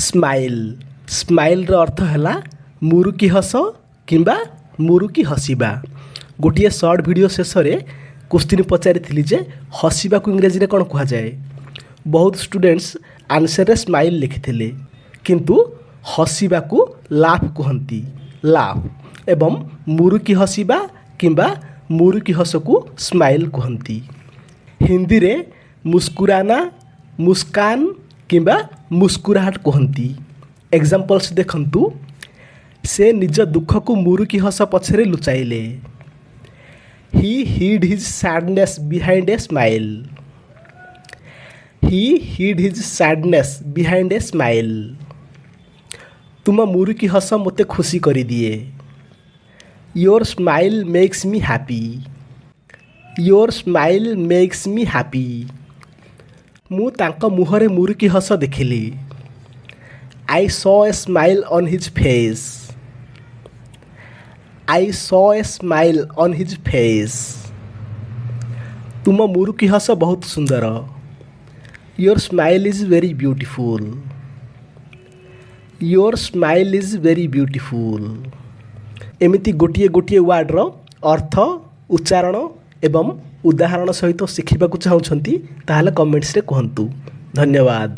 Smile. ସ୍ମାଇଲ୍ର ଅର୍ଥ ହେଲା ମୁରୁକି ହସ କିମ୍ବା ମୁରୁକି ହସିବା। ଗୋଟିଏ ସର୍ଟ ଭିଡ଼ିଓ ଶେଷରେ କୋଶ୍ଚିନ୍ ପଚାରିଥିଲି ଯେ ହସିବାକୁ ଇଂରାଜୀରେ କ'ଣ କୁହାଯାଏ। ବହୁତ ଷ୍ଟୁଡେଣ୍ଟସ୍ ଆନ୍ସର୍ରେ ସ୍ମାଇଲ୍ ଲେଖିଥିଲେ, କିନ୍ତୁ ହସିବାକୁ ଲାଫ୍ କୁହନ୍ତି, ଲାଫ୍, ଏବଂ ମୁରୁକି ହସିବା କିମ୍ବା ମୁରୁକି ହସକୁ ସ୍ମାଇଲ୍ କୁହନ୍ତି। ହିନ୍ଦୀରେ मुस्कुराना, मुस्कान କିମ୍ବା मुस्कुराहट କୁହନ୍ତି। ଏକ୍ଜାମ୍ପଲ୍ସ ଦେଖନ୍ତୁ। ସେ ନିଜ ଦୁଃଖକୁ ମୁରୁକି ହସ ପଛରେ ଲୁଚାଇଲେ। He hid his sadness behind a smile. He hid his sadness behind a smile. ତୁମ ମୁରୁକି ହସ ମୋତେ ଖୁସି କରିଦିଏ। Your smile makes me happy. Your smile makes me happy. ମୁଁ ତାଙ୍କ ମୁହଁରେ ମୁରୁକି ହସ ଦେଖିଲି। I saw a smile on his face. I saw a smile on his face. ତୁମ ମୁରୁକି ହସ ବହୁତ ସୁନ୍ଦର। Your smile is very beautiful. Your smile is very beautiful. ଏମିତି ଗୋଟିଏ ଗୋଟିଏ ୱାର୍ଡ଼ର ଅର୍ଥ, ଉଚ୍ଚାରଣ ଏବଂ ଉଦାହରଣ ସହିତ ଶିଖିବାକୁ ଚାହୁଁଛନ୍ତି, ତାହେଲେ କମେଣ୍ଟସରେ କୁହନ୍ତୁ। ଧନ୍ୟବାଦ।